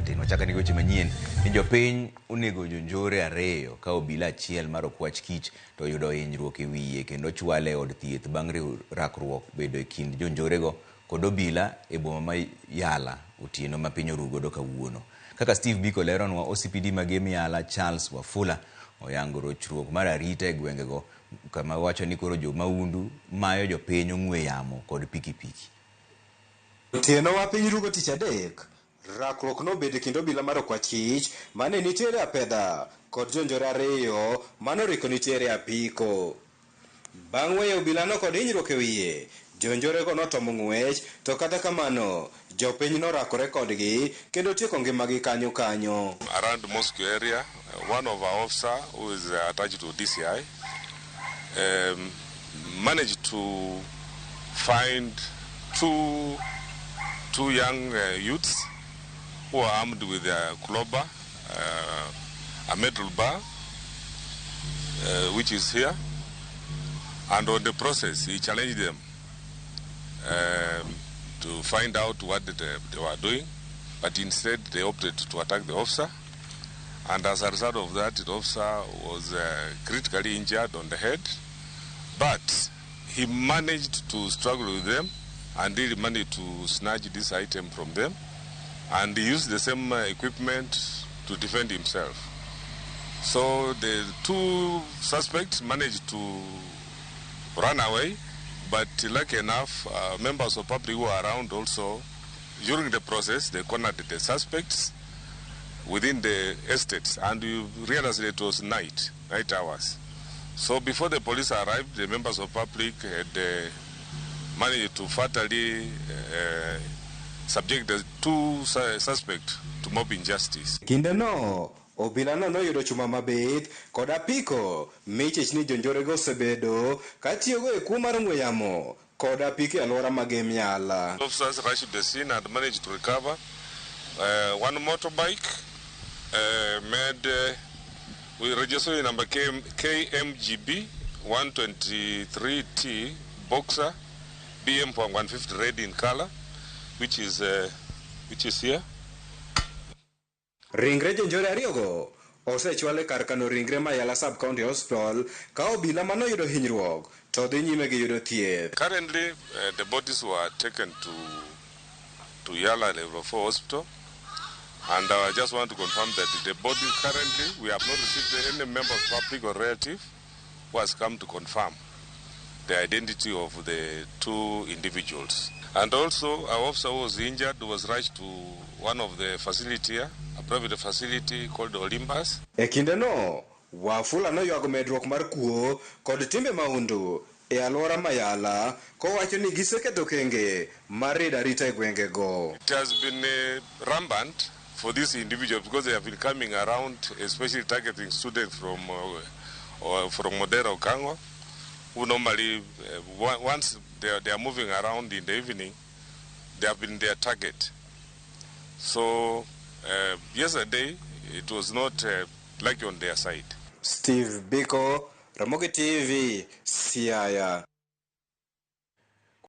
Matin wachakani gi weche manyien ni jopiny onego jonjore ariyo ka obila achiel mar okwach kich to oyudo hinyruok e wiye kendo ochwale e od thieth bang' rakruok bedo e kind jonjorego kod obila e boma ma Yala otieno ma piny oru godo kawuono. Kaka Steve Biko leronwa, OCPD ma Gem Yala Charles Wafula oyango rochruok mar arita e gwengego kama wacho ni koro jo maundu mayo jopiny ong'we yamo kod pikipiki. Otieno ma piny rugo tich adek, rakruok nobedo e kind obila mar okwach kich mane nitiere apedha kod jonjore ariyo manoriko nitiere apiko. Bang' weyo obilano kod hinyruok e wiye, jonjorego notomo ng'wech to kata kamano jopiny norakore kodgi kendo tieko ngimagi kanyo kanyo. Around Moscow area, one of our officer who is attached to DCI managed to find two young youths who are armed with a clobber, a metal bar, which is here. And on the process, he challenged them to find out what they were doing. But instead, they opted to attack the officer. And as a result of that, the officer was critically injured on the head. But he managed to struggle with them and really managed to snatch this item from them. And he used the same equipment to defend himself. So the two suspects managed to run away, but lucky enough, members of public who were around also, during the process, they cornered the suspects within the estates, and you realized it was night hours. So before the police arrived, the members of public had managed to fatally subject the two suspects to mob injustice. Kindeno, obilano noyudo chuma mabith kod apiko michich ni jonjorego osebedo katiyogo e kuo mar ong'we yamo kod apiko e alwora ma Gem Yala. Officers rushed the scene and managed to recover one motorbike made with registration number KMGB 123T Boxer BM 150 red in color, which is here. Ringre jonjore ariyogo osechwal e kar kano ringre ma Yala Sub County Hospital ka obila manoyudo hinyruok to dhi nyime gi yudo thieth. Currently, the bodies were taken to Yala Level 4 Hospital, and I just want to confirm that the body currently, we have not received any member of public or relative who has come to confirm the identity of the two individuals. And also, our officer who was injured was rushed to one of the facility here, a private facility called Olympus. E kindeno, Wafula noywago medruok mar kuo kod timbe mahundu e alwora ma Yala kowacho ni giseketo okenge mar rido arita e gwengego. It has been rampant for these individuals because they have been coming around, especially targeting students from Odera Okang'o, who normally, once they are moving around in the evening, they have been their target. So yesterday, it was not lucky on their side. Steve Biko, Ramogi TV, Siaya.